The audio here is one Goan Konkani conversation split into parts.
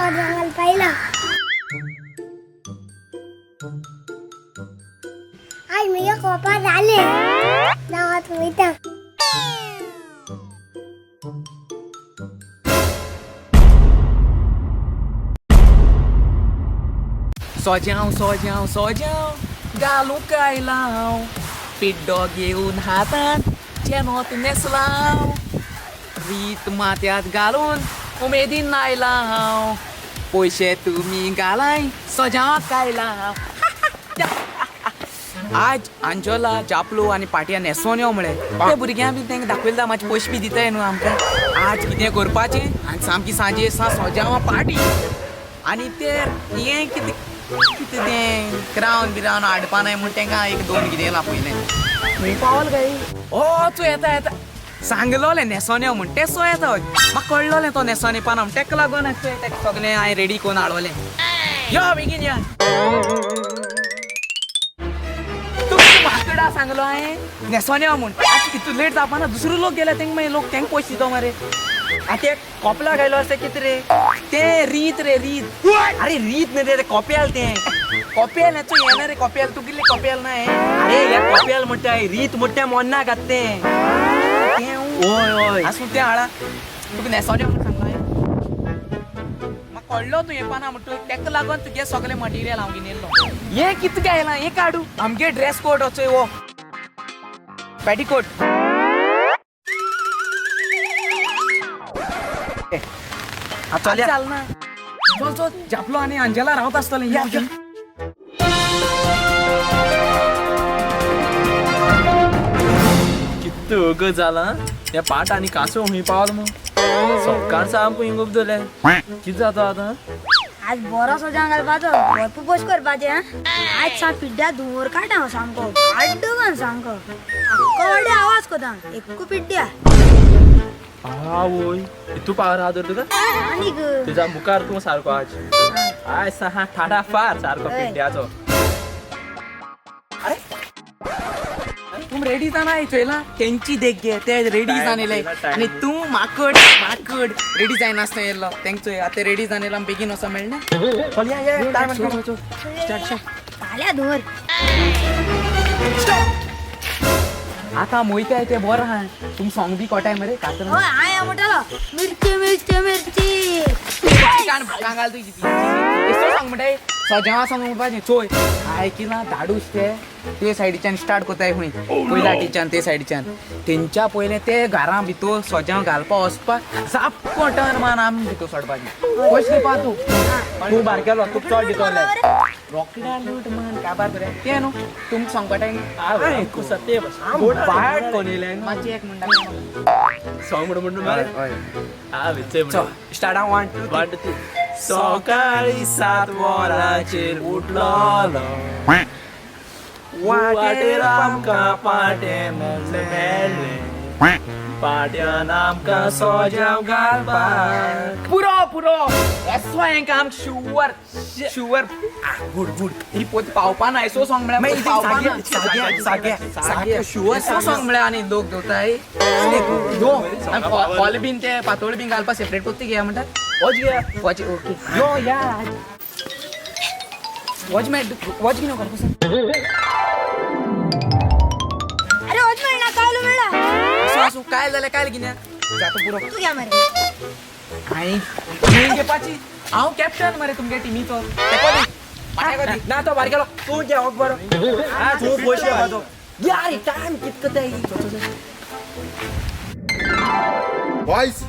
सोजां घालपा येयला. आज म्हगे कोपा जालें, जावं आतां वयता. सोज्यांव सोज्यांव सोज्यांव घालूंक आयलां हांव, पिड्डो घेवन हातांत चेनोत न्हेसलां हांव, रीत माथ्यांत घालून उमेदीन आयलां हांव, पयशे तुमी घालाय सोज्यांवाक आयलां हांव. आज अंजोला जापलो आनी पाटया न्हेसोन यो म्हळें ते भुरग्यां बी तांकां दाखयला, मातशे पयशे बी दिताय न्हू आमकां. आज कितें करपाचें आनी सामकी सांजे सा सोज्यांवा पार्टी. आनी ते हें कितें कितें तें क्रावन बिरावन हाडपा नाय म्हूण तांकां एक दोन कितें लापयलें. खंय पावल काय? ओ तूं येता येता सांगलोलें न्हेसोन यो म्हूण, तें सो येता हय. म्हाका कळ्ळोलें तो न्हेसोन येवपा ना म्हूण, तेका लागून तेका सगळें हांवें रेडी करून हाडवलें. यो बेगीन या. तुका माकडा सांगलो हांवें न्हेसोन यो म्हूण, आतां कितू लेट जावपा ना, दुसरो लोक गेल्या तेंका मागीर लोक तेंका पयशे दिता मरे. आतां एक कोपला घायलो आसता कितें रे? तें रीत रे रीत. अरे रीत न्ही रे, कोप्याल तें. कोपेल तूं येना रे कोपेल, तूं कितलें कोपेल ना हें. अरे हे कोप्याल म्हणटा, रीत म्हणटा मोन्नाक आतां तें. तें ओय ओय आसूं तें हाडा. तुका न्हेसोन यो म्हूण सांगलां हांवें, म्हाका कळ्ळो तूं येवपा ना म्हणटू, तेका लागून तुगे सगळें मटिरियल हांव घेवन येयल्लो. हें कितें आयलां हें काडू, आमगे ड्रेस कोड वचोय हो पेटीकोट. चल चलना चल चल, जापलो आनी अंजला रावत आसतलें. या या. कितू अगं जाला हे पाट आनी कासो खंय पावल मग सकाळ सामको हिंग उबदले, कितें जाता आतां? आज बरो सोजां घालपाचो, भरपूर पयशे करपाचे. आज सा पिड्ड्या धुंवर काडटा हांव सामको, आड्डून सामको आख्खो व्हडले आवाज करता एकू पिड्ड्या. आवय तूं पावर आहा तर तुका आनीक तुज्या मुखार तूं सारको आज आयज सा ठाडा फार सारको पिड्ड्याचो. अरे तूं रेडी जाना चोयला तेंची देख घे, ते रेडी जाणेले आनी तूं माकड माकड रेडी जायनासतना येयल्लो. तेंक चोय आतां रेडी जाणेलो, आमी बेगीन वचों मेळना. चल या या टायम. Start start. घाल्या धुंवर. आतां मोयताय ते बरो आहा, तुम सोंग बी कोटाय मरे कातर. हय हांव म्हणटालो मिरची मिरची मिरची. कान भाकां घाल तुजी. एसो सांग म्हणटाय सोजांवा सांग म्हणपाचें. चोय आयकिलां धाडूस ते ते सायडीच्यान स्टार्ट कोताय खंय पयल्या टिच्यान ते सायडीच्यान तेंच्या पयलें ते घरां भितर सोजांव घालपा वचपा सापको टर्न मान आमी भितर सोडपाचें. पयशे दिवपा तूं तूं बारकेलो, तूं चड दितले. रोकड्या लूट मान काबार बरें तें न्हू तुमकां सांगपा टायम. सत्य बायट कोण येयलें मातशें एक म्हणटा सोंग म्हणून म्हणून मरे हा विचय चल स्टार्ट. 1 2 1 2 3. सकाळी 7 वरांचेर उठलोलो, वाटेर आमकां पाटे मेळ्ळे, पाट्यान आमकां सोजांव घालपाक. पुरो पुरो एसो हेंका आम शुवर शुवर गुड गुड ही पोत पावपा ना एसो सॉंग म्हळ्यार पावपा ना. सागे शुवर सॉंग म्हळ्यार आनी लोक दवरताय यो फॉल बीन ते पातोळ बीन घालपा सेपरेट पोत्ती घेया म्हणटा. वच घ्या वॉच ओके यो या वॉच मेळ वॉच घेवन करपा. अरे वच मेळना, कावलो मेळ्ळा. आसूं आसूं काय जाल्यार काय घेवया जाता पुरो. तूं घ्या मरे. हांवें घेवपाची, हांव कॅप्टन मरे तुमगे टिमीचो. ना तो बारकेलो, तूं घे हो बरो, तूं पयशे घेवपाचो. यार टायम कितको ते. बॉयज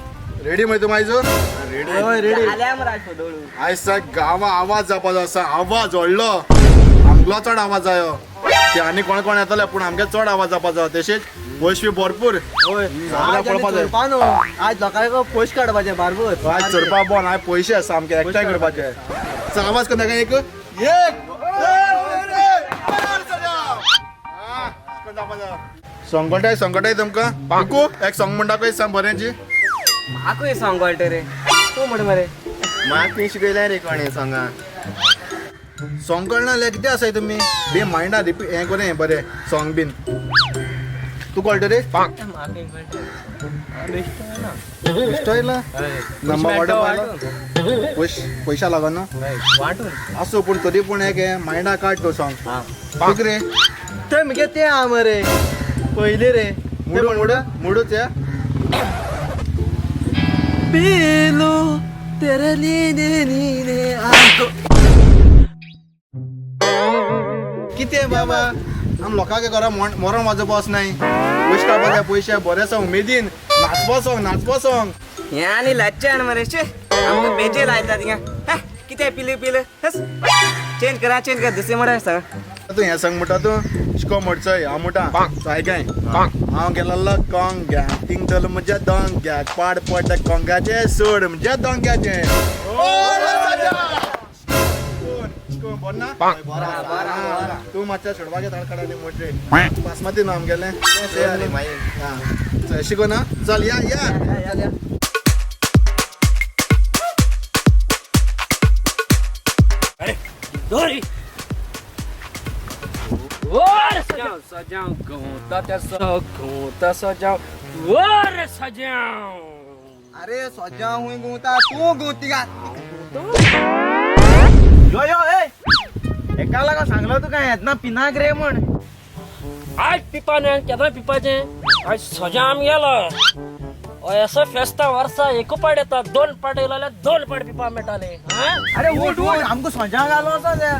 रेडी मरे तुम आयज? रेडी. आयज गांवा आवाज जावपाचो आसा, आवाज व्हडलो, आमगलो चड आवाज जायो. ते आनी कोण कोण येतले पूण आमगे चड आवाज जावपाचो. तशेंच पयशे बी भरपूर पळोवपा जाय. आज लोकांक पयशे काडपाचे बारबूर. आज चोरपा बोन आज पयशे आसा आमके एकठांय करपाचे. आवाज करता एक एक संकटाय संकटाय तुमकां पाकू एक सोंग म्हणटा पळय सांग बरेंची. म्हाका सोंग कळटा रे, तूं म्हण मरे. म्हाका शिकयलें रे कोणें सोंगा सोंग कळना जाल्यार कितें आसाय तुमी बी मायंडा रिपीट हें करून हें बरें सोंग बीन. तू कळटा रे बेश्टो येयला नंबर वाटप पयशा लागना आसूं पूण तरी पूण एक मायंडा काड तो सॉंग तुक रे ते मगे ते आ मरे पयले रे मुडू मुडू मुडूच या पिलो तेरे लीने लीने आंखो कितें बाबा आम लोकांक घरा मरण वाजोवपा वचनाय पयशे काडपा जाय पयशे बरें आसा उमेदीन नाचपा सॉंग नाचपा सॉंग हे आनी लज्जा मरे शे आमकां बेजे लायता थिंगा कितें पिले पिले चेंज करा चेंज कर दुसरें मरे सांग तूं हें सांग म्हणटा तूं इश्को मोडचोय हांव म्हणटा आयकाय हांव गेलोलो कोंग्याक थिंग चल म्हज्या दोंग्याक पाड पडटा कोंगाचें सोड म्हज्या दोंग्याचें तूं मातशें सोडपाक येता काडा मोटरे बासमती न्हू आमगेलें आं शिको ना चल या या दोरी और सजाव सजाव घुंवता तेसो घुंवता सजाव और सजाओ। अरे सजाव हुई घुंवता तूं घुंवती का यो यो ए एका लागून सांगलो तुका येतना पिनाक रे म्हण आज पिपा न्हय केन्ना पिपाचें आज सजाम गेलो असो फेस्ता वर्सा एक पाट येता दोन पाट येयलो जाल्यार दोन पाट पिपा मेळटाले। अरे उठ उठ आमकां सजाव घालो वचो जाय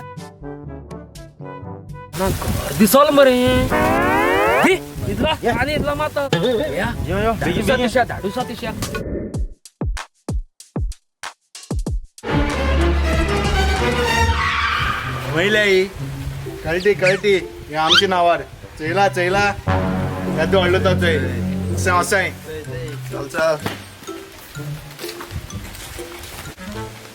दिसल मरे इतला आनी इतलो मात धाडूसा धाडूसा तिशा वयले कळटी कळटी हे आमच्या नावार चयला चयला येदो व्हडलो तो चय असें असें चल चल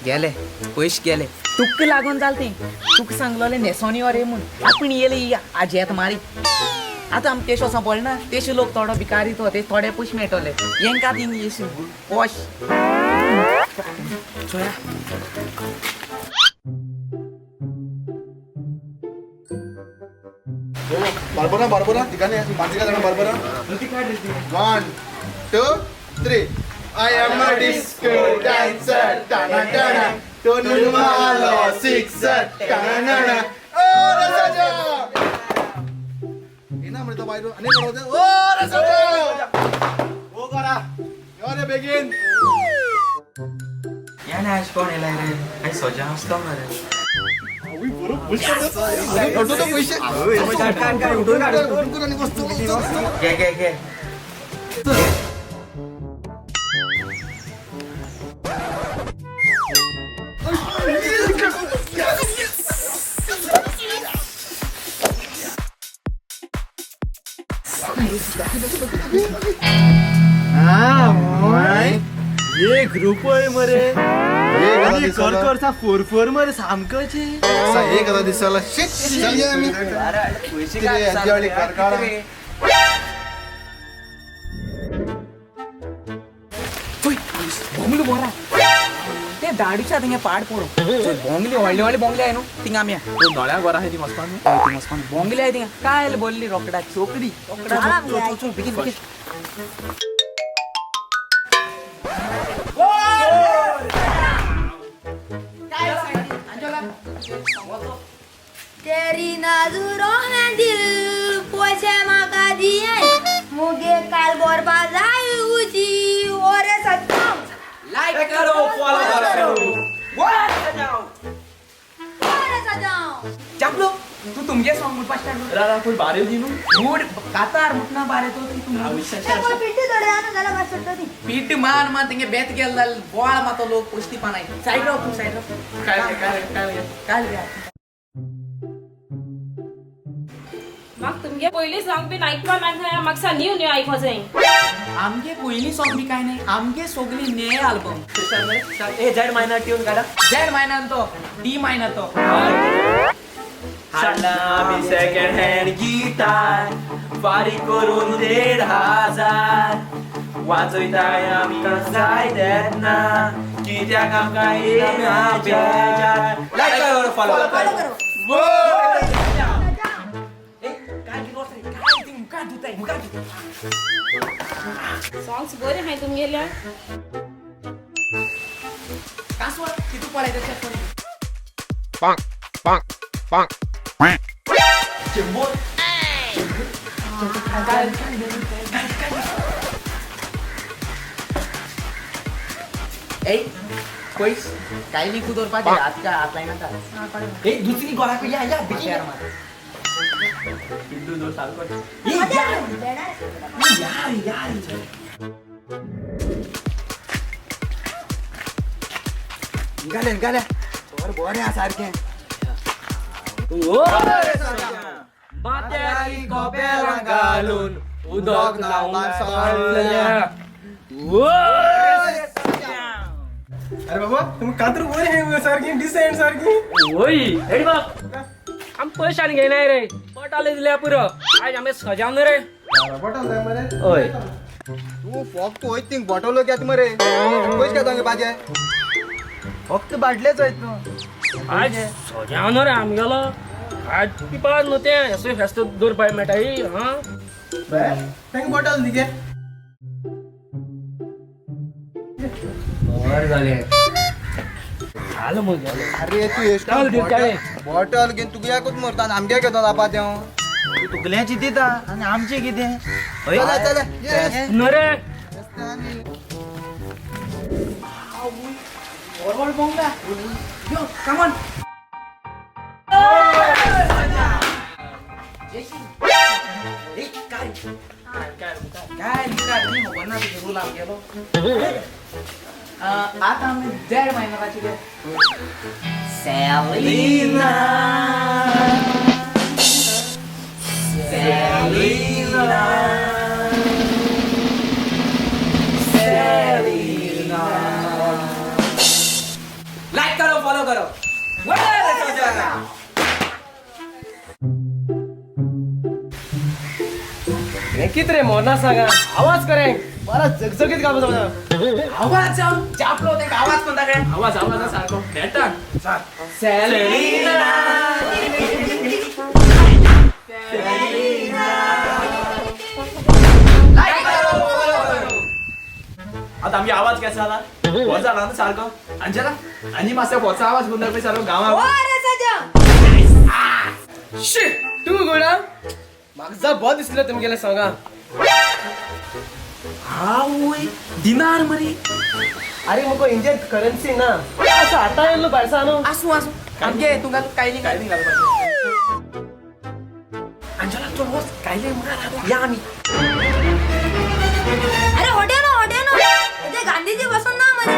गेले पयशे गेले तुका लागून जाल तें तुका सांगलोलें न्हेसोनी रे म्हूण आपूण येयले आजी आतां मारी आतां आमकां तेश वचों पडना तेशे लोक थोडो भिकारी तो ते थोडे पयशे मेळटले हेंकां थिंग येशी वॉश चोया बारबरा बारबरा ठिकाणी पाच जाण Barbara 1 2 3 I am a disco dancer टाना टाना टोनू मालो सिक्सर टाना नाना ओ रसाजा एना म्हणतो बायरो आणि कोण ओ रसाजा ओ करा यो रे बेगीन या ना आज कोण येयला रे आयज सजाव आसतो मरे घे घे घे एक रुपये मरे कर फोर फोर मरे सामकोचे एक हजार दिसायला बोंगली बोरा ते दाडूच्या थिंगा पाड पडो बोंगली व्हडली व्हडली बोंगली आहे न्हू थिंगा आमी दोळ्या बरा आहाय ती वचपाक थिंगा वचपाक बोंगली आहे थिंगा काय बोलली रोकडा चोकडी रोकडा बेगीन बेगीन तेरी नजरों में दिल पोछे माका दिए मुगे काल गोरबा जाय उची ओरे सच्चाव लाइक करो फॉलो करो ओरे सजाओ चापलो तू तुमगे सॉन्ग म्हणपा स्टार्ट रा रा बारे दी न्हू मूड कातार मुटना बारे तो तू ए कोई पिट्टी थोडे आना जाला बस सुट्टो ती पीठ मान मान तिंगे बेत गेल जाल बोळ मातो लोक पोस्ती पानाय साइड राव तू साइड राव काय काय काय काय रे म्हाका तुमगे पयलीं सॉंग बीन आयकपा मेळना म्हाका न्यू न्यू आयको जाय। आमगे पयलीं सॉंग बी काय नाही आमगे सगळी ने album A Z minor tune काडा झेड मायनर तो डी मायनर तो हाडला आमी सेकंड हँड गिटार फारीक करून 1500 वाजयताय आमी जाय तेन्ना कित्याक आमकां येना बेजार लायक करो फॉलो फॉलो करो काय कितें काय ती मुखार धुताय। दिताय मुखार. सॉंग्स बरे हाय तुमगेल्या. कासवा तितू पळय त्याच्या. चेंबूर. ए पयस कायली दवरपाचें हात काय हात लायनाका. ए दुसरी गोराक या या बेगीन मार. पिड्डू दवर सारको. ए, या यार यार. घाले घाले बरें बरें आहा सारकें. माथ्यारी कोपेलां घालून उदक न्हावंक सोडल्या. अरे बाबा तुम्ही कातरू बरी आहे सारखी डिसेंट सारखी. वय हेडी बाब, आम पयशे आनी घेयनाय रे, बटाले दिल्या पुरो. आयज आमी सजावन रे. बॉटल जाय मरे. हय. तू फक्त वयत थिंग बॉटल घेत मरे, पयशे घेता पाजे फक्त बाटलेच वयत तू. आज सजावन रे आमगेलो. आज पिपार न्हू तें अशें फेस्त दवरपाक मेळटाय. हां तांकां बॉटल दी गे. बरें जालें, जालें मग जालें. अरे तू एश्ट चल दिवचाले. बॉटल घेवन तुगेल्याकूच मरता आनी आमगे घेता जापा तें. तुगल्याची दिता आनी आमचें कितें? चला चला ये. न्हू रे. व्हड बोंगा यो कमॉन. काय काय खबर ना तुझे रूल आमगेलो. आतां आमी देड मायनराची गे. Selina Selina Selina. लाइक करो, फॉलो करो. कित रे मोरना सांगा आवाज करे बरा झगझगीत गावपाचो. आवाज जाव चापलो तेका आवाज कोणता काय. आवाज आवाज आहा सारको नेटान. सेलिना. लाइक करो, फॉलो करो. आता आमगे आवाज केसो जाला हो जाला न्हू सारको. अंजला आनी मातसो होचो आवाज करून दाखय सारको गांवाक. अरे सजा. शी तू गोडा म्हाका जा बरो दिसलें तुमगेलें सांगा. आवय दिनार मरे. अरे मुको इंडियन करन्सी ना असं आता येयलो भायरसा न्हू. आसूं आसूं आमगे तुमकां कायली कायली घालपाचें. अंजला चल वच कायले मुखार या आमी. अरे होटे ना होटे ना ते गांधीजी बसून ना मरे.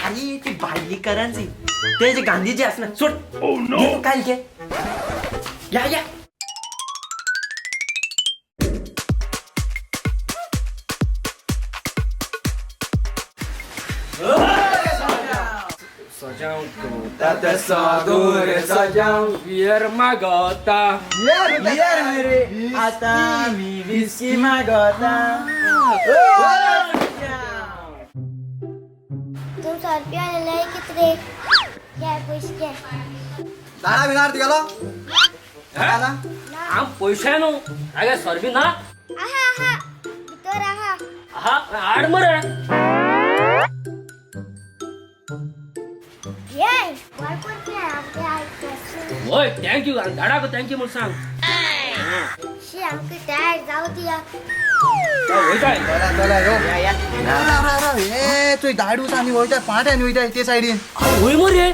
अरे ती भायली करन्सी ते जे गांधीजी आसना सोड. घे तू कायल घे. या या. बियर मागता. बियर मरे आता मी विस्की मागता. तुम 100 रुपया आलेले कितरे घ्या पैसे घ्या. दादा बिनार तुगेलो आम पयशे न्हू आगे सोरबी ना. आहा आहा भितर आहा. आहा हाड मरे. ये भरपूर पिया आमचे आयक. वय thank you आनी धाडाक thank you म्हूण सांग. शी आमकां टायर्ड जावं दिया. वयताय. चला चला यो राव राव राव हे तुय दाडूस आनी वयता फाट आनी वयता ते सायडीन. वय मरे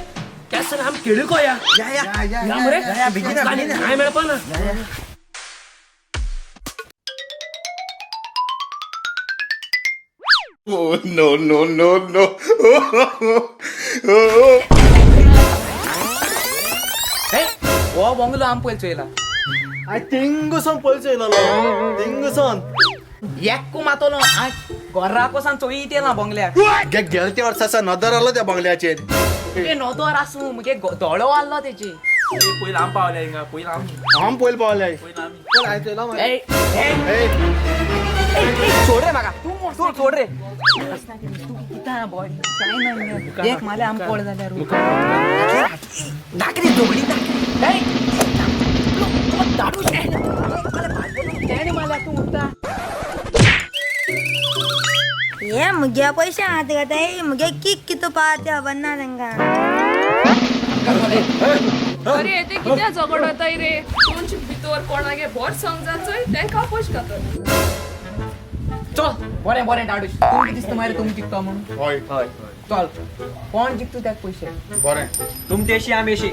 त्या सर आम केळी कोया. या या या या मरे. या बेगीन आनी काय मेळपा ना. Oh no no no no. हे हो बंगलो आम पयलो चोयला. I थिंगसून पयलो येयलो थिंगसून. एकू मातलो I घरा कोसान चोयत येला बंगल्याक. गे गेले त्या वर्साचा नदर आलो त्या बंगल्याचेर. तुगे नदर आसूं मुगे दोळो आसलो तेची. पयलीं आम पावले हिंगा. पयलीं आमी. आम पयलीं पावले. पयलीं आमी. ए ए ए, सोड रे म्हाका. तूं सोड रे. तूं कितें बॉय काय ना एक माले आम पळ जाल्यार दाखरी दोगडी दाखरी. ए, दाडू. तेणे मारल्या तूं उठता. हे मुगे पयशे हात घाताय, मुगे किक कितू पावता ते खबर ना तांकां. अरे ते कित्या झगड वताय रे? तुमचे भितर कोणागे बोट सांग जाचोय तेंका पयशे खातो. चल बरें बरें दाडूश, तुमकां दिसता मागीर तुमी जिखता म्हणून. हय हय चल कोण जिखता तेका पयशे. बरें, तुमचे येशी आमी येशी.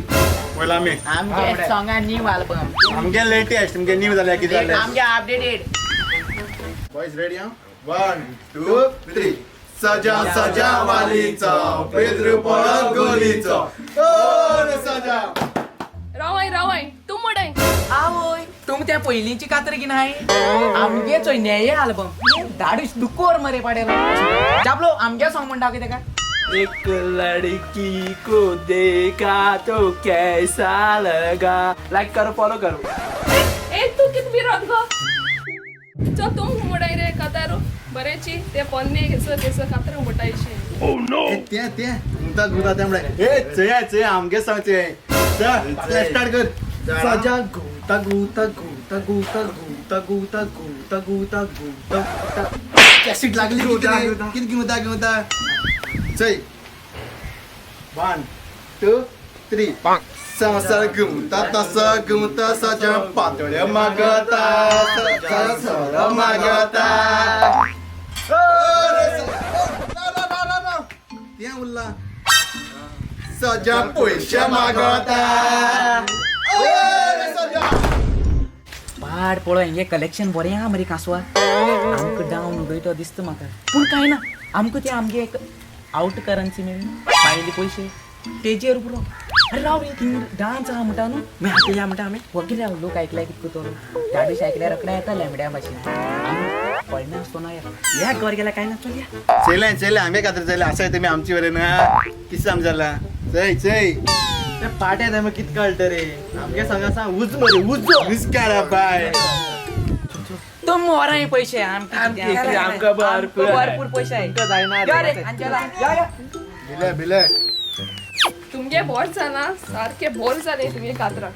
पयला आमी आमगे सोंगा न्यू आल्बम, आमगे लेटेस्ट, तुमगे न्यू जाल्यार कितें जालें? आमगे अपडेटेड. बॉयज रेडी हां? 1 2 3. सजा सजा वालीचो पेद्रू पळत गोलीचो. ओ रे सजा. रावाय रावाय तूं मोडाय. आवय तुम त्या पयलींची कातर की नाही? आमगे चोय नेये आल्बम दाडूश दुकोर मरे पाडेलो. जापलो आमगे सॉंग म्हणटा कितें काय? एक लड़की को देखा तो कैसा लगा. लाइक करो, फॉलो करो. ए तूं कितें विरोध गो? चल तूं मोडाय रे कातारो बरेंची ते पोन्ने घेसर घेसर कातर मोटायशी. ते ते गुंता गुंता ते म्हणले ए चया चया आमगे सांग चय. चल स्टार्ट कर. सजा गुंता गुंता गुंता गुंता गुंता गुंता गुंता गुंता गुंता. कॅसेट लागली किती किती गुंता गुंता. चय 1 2 3. संसार गुंता तसा गुंता सजा पातळ्या मागता सजा सर मागता. तें उरला सजा पयशे मागता. पाड पळय हेंगे कलेक्शन बरें आहा मरे कांसवा. आमकां डावन उडयतो दिसता म्हाका, पूण कांय ना, आमकां ते आमगे एक आवट करन्सी मेळ्ळी पायले पयशे तेजेर पुरो. अरे राव रे, थिंग डांस आहा म्हणटा न्हू, मागीर आतां या म्हणटा आमी वगीर राव. लोक आयकल्यार कितें करतलो? दाडूश आयकल्यार रोखडे येता लेमड्या भाशेन. आमी पळना आसतना या या घर गेल्या कांय ना. चल या चयलें चयलें आमी खातीर चयलें आसा तुमी आमची वरेन कितें आम जाला. चय चय पाट्या तुमी कितें कळटा रे? आमगे सांगा सांग उज मरे उज उज बाय. तुम वराय पयशे आमकां भरपूर पयशे जायना. बिले बिले तुमगे बोर जाना सारके बोर जाले तुमगे कातरा.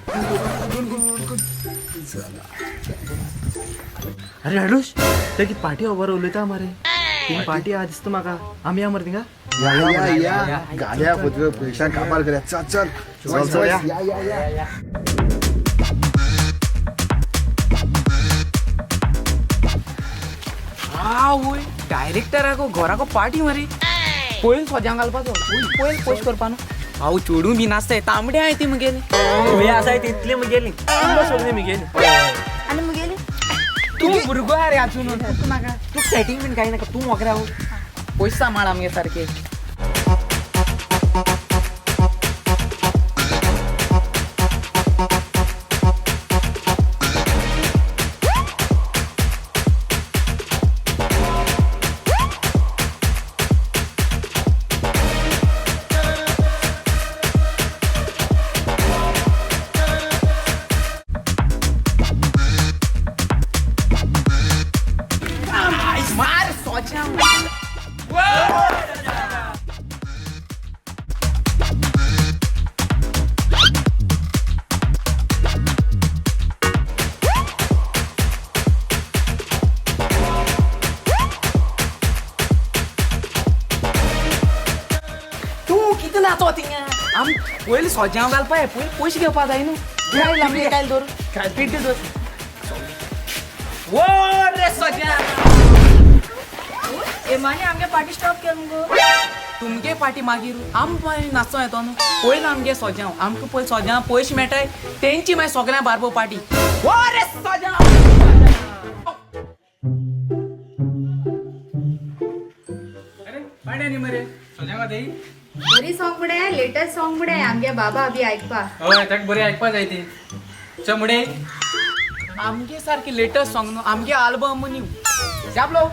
अरे हाडूश ते कितें पार्टी ओवर उलयता मरे? ती पार्टी आहा दिसता म्हाका. आमी या मरे थिंगा. या या या गाड्या फुटवे पैशा काबार करूया. चल चल चल चल या या या. आवय डायरेक्टराको घराको पार्टी मरे. पयलीं सोज्यांक घालपाचो, पयलीं पयशे करपा न्हू. हांव चेडूं बी नासताय तांबडे आहाय ती मुगेली. तुवें आसाय तितली मुगेली सगळी मुगेली. आनी मुगेली तूं भुरगो आहा रे आजून, तूं नाका, तूं सेटींग बीन कांय नाका, तूं मोगरे हांव पयशे सांबाळ आमगे सारके. आम पयलीं सोज्यांव घालपा, पयलीं पयशे घेवपा जाय न्हू. कायल आमगे कायल दवर पिड्डे दवर. वो रे सोज्यां एमानी आमगे पार्टी स्टॉप केल मुगो. तुमगे पार्टी मागीर आम नाचो येतो न्हू. पयलीं आमगे सोज्यांव, आमकां पयलीं सोज्यां पयशे मेळटाय तेंची मागीर सगळ्यां बारबो पार्टी. वो रे सोज्यांव. अरे पाड्या न्ही मरे सोज्यांव आतां. बरी सॉंग मुडे, लेटेस्ट सॉंग मुडे आमगे बाबा बी आयकपा. हय ताका बरी आयकपा जाय ती. चल मुडे आमगे सारके लेटेस्ट सॉंग न्हू, आमगे आल्बम न्यू. जापलो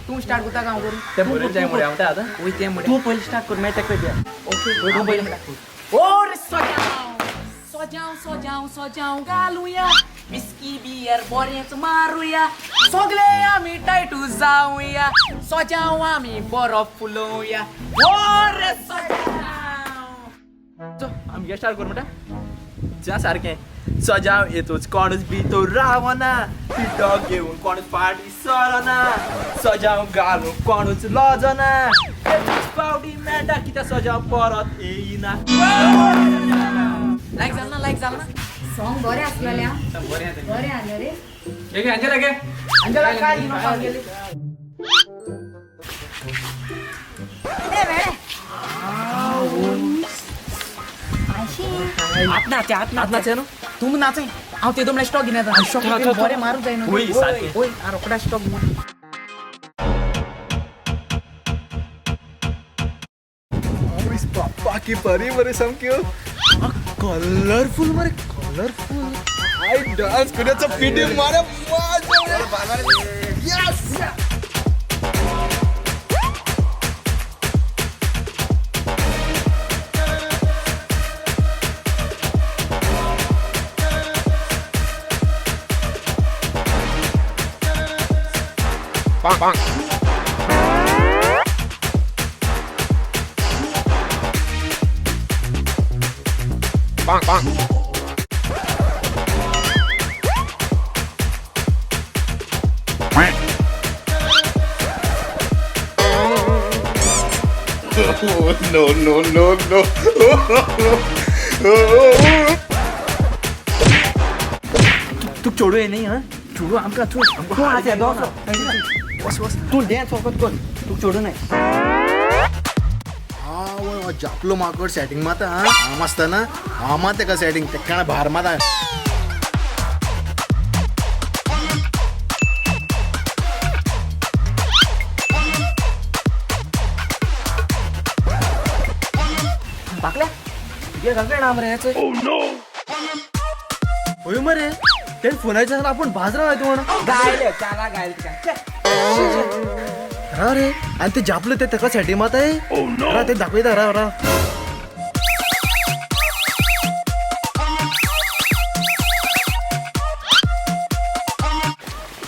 तूं स्टार्ट करता काम करूं? ते बरें जाय मुडे हांव आतां. वय तें मुडे तूं पयलीं स्टार्ट कर मागीर ताका दिया. ओके तूं पयलीं स्टार्ट कर. ओ रे सोज्यांव सोज्यांव सोज्यांव सोज्यांव घालुया, विस्की बियर बरेंच मारुया, सगळे आमी टायटू जावया, सोज्यांव आमी बरो फुलोवया. ओ रे सोज्यांव. आमगे स्टार्ट कर म्हणटा. नाच्च्या सारकें सजाव येतोच कोणूच भितर रावना पिठो घेवन कोणूच फाटी सरना सजाव घालून कोणूच लजना एकूच फावटी मेळटा कित्याक सजाव परत येयना. लायक जाल ना लायक जाल ना सॉंग बरें आसलेलें बरें बरें आसलें रे. हे घे अंजला घे अंजला काय गेली. आत नाचे आत नाचे न्हू तुमी नाचय हांव ते दोन स्टॉक घेवन येता बरें मारूं जाय न्हू. वय रोकडा स्टॉक घेवन. बाप्पा की परी मरे सामक्यो कलरफुल मरे कलरफुल. I dance कुणाचा पिटी मारा. Yes. No no no no. तू चोडू ये न्ही. हा चोडू आमकां तूं तूं आसा दोसो वस वस तूं डॅन्स फकत कर तूं चोडू न्हय. हांव जापलो माकड सेटिंग माता. हांव आसतना हांव मात तेका सेटिंग तेका भार माता. बाकल्या तुगे गर्लफ्रेंड आहा मरे हेच. होय मरे तेणे फोनाचेर आपूण बाजरा वयता म्हणून गायले चाला गायले तिका. रा रे आनी ते जापलो ते तेका सेटी माताय रा ते दाखयता रा रा.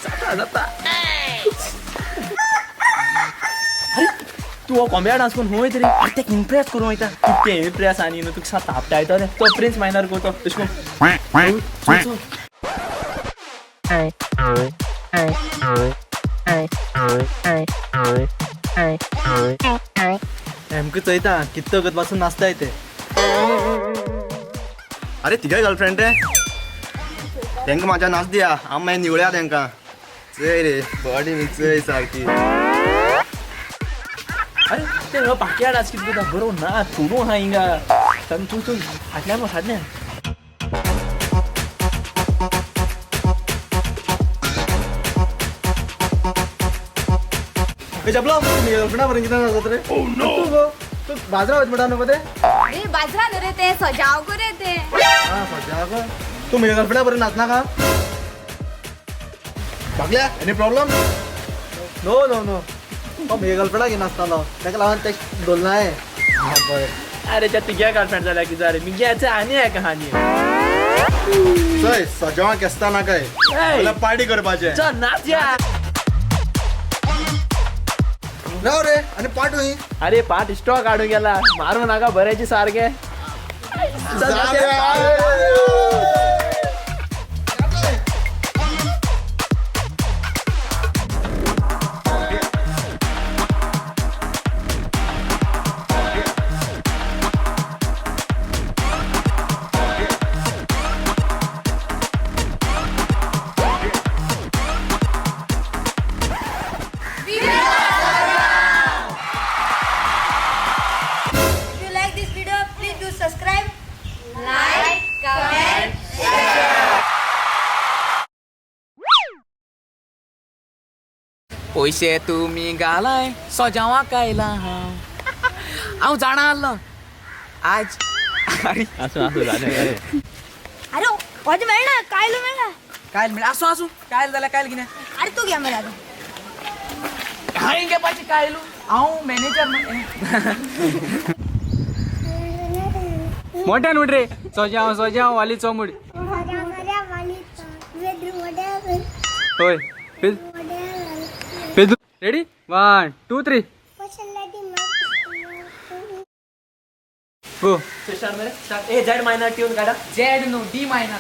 जाता जाता. अरे तूं हो कोंब्या डांस करून खंय तरी तेका इम्प्रेस करूं वयता. तें इम्प्रेस आनी न्हू तुका थापटायतो रे तो प्रिन्स मायनर करतो तशें करून. आमकां चोयता कितलो वगत पासून नाचताय ते. अरे तिगे गर्लफ्रेंड रे तेंका म्हाज्या नाच दिया हांव मागीर निवळया तेंकां. चय रे बॉडी बी चय सारकी. अरे ते हो बाकी डांस कितें करता बरो ना चोडू आहा हिंगा. तूं तूं फाटल्यान वच फाटल्यान. जापलो गर्लफ्रेंडा बरें कितें नाचत रे तूं गो तूं बाजरा वयता म्हणटा न्हू ते. अरे बाजरा न्हू रे ते सजाव गो रे ते. आं सजाव गो तूं म्हज्या गर्लफ्रेंडा बरें नाचनाका. बागल्या any problem? No no no तो म्हज्या गर्लफ्रेंडा घेवन नाचतालो तेका लागून तें धरलें हांवें. बरें. अरे त्या तुगे गर्लफ्रेंड जाल्यार कितें जालें मिग्याचें आनी एका कहानी. चय सजावा केसता नाकाय जाल्यार पार्टी करपाचें. चल नाचया. राव रे आनी पाट हुंय. अरे पाट स्टॉक हाडूंक गेला मारूं नाका बरेंचे सारकें. Subscribe, like, comment, share. पयशे तुमी घालाय सजावाक आयला हांव. हांव जाणा आसलो आज. अरे आसूं आसूं जालें. अरे अज मेळना कायल मेळना कायल मेळ्ळा. आसूं आसूं कायल जाल्यार कायल कितें. अरे तूं घे मरे आतां. हांवें घेवपाची कायलू हांव मॅनेजर. मोठ्यान म्हण रे सोजाव सोजाव वालीचो म्हण. होय रेडी 1 2 3. गो. स्टार्ट मरे, start. A Z minor tune काढा. झेड न्हू, डी मायनर.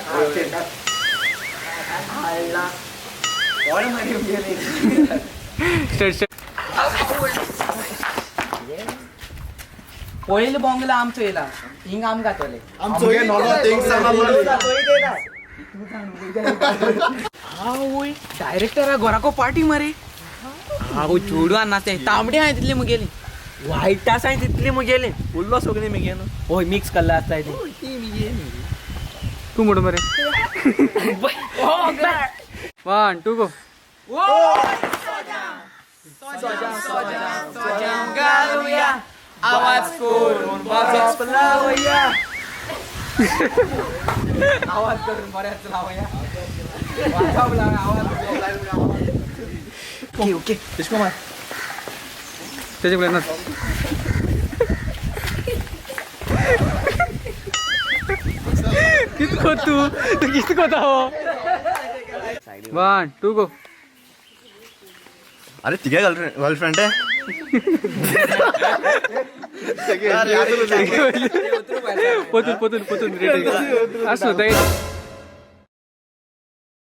कोण मरे गेले. Start start. पयलीं बोंगला आमचो येयला, हिंग आमकां जातोले. आमगे नोलो थिंग सांगा मरे. आवय, डायरेक्टरा घराको पार्टी मरे. आवय, चेडवान नाचताय, तांबडी हांवें तितली मुगेली. वायट आसाय तितली मुगेली. उरलो सगळी मुगे न्हू. होय, मिक्स केल्लो आसताय ती. तूं म्हण मरे. 1 2 गो. आवाज करून बरोच लावया, आवाज करून बऱ्याच लावया. वाजव लावया, आवाज. ओके ओके, त्याच्या पुढे नाच. कितको तू तू कितको हो. 1 2 गो. अरे तिगे गर्लफ्रेंड गर्लफ्रेंड आहे. पोतून पोतून पोतून रेडी आसूं.